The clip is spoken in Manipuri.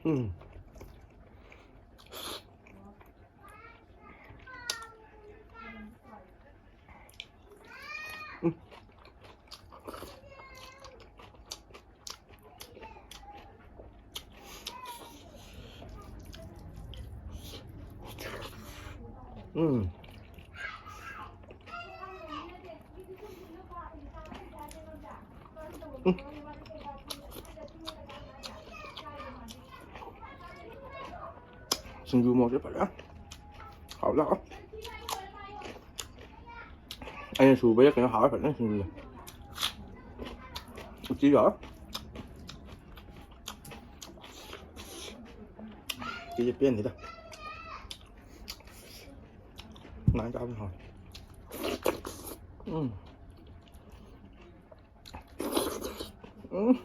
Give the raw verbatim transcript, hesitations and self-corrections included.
ꯎꯝ꯫ ꯎꯝ꯫ ꯎꯝ꯫ ꯎꯝ꯫ ꯁꯤꯡꯖꯨ ꯃꯣꯔꯣꯛꯁꯦ ꯐꯖꯅ ꯍꯥꯎꯖꯥꯠꯂꯣ꯫ ꯑꯩꯅ ꯁꯨꯕꯩꯔ ꯀꯩꯅꯣ ꯍꯥꯎꯋꯦ ꯐꯖꯅ ꯁꯤꯡꯖꯨꯁꯦ꯫ ꯎꯇꯤꯁꯨ ꯍꯥꯎꯋꯦ꯫ ꯎꯇꯤꯁꯦ ꯄꯦꯟꯗꯦꯗ꯫ ꯅꯍꯥꯟ ꯆꯥꯕꯅ ꯍꯥꯎꯋꯦ꯫ ꯎꯝ꯫ ꯎꯝ꯫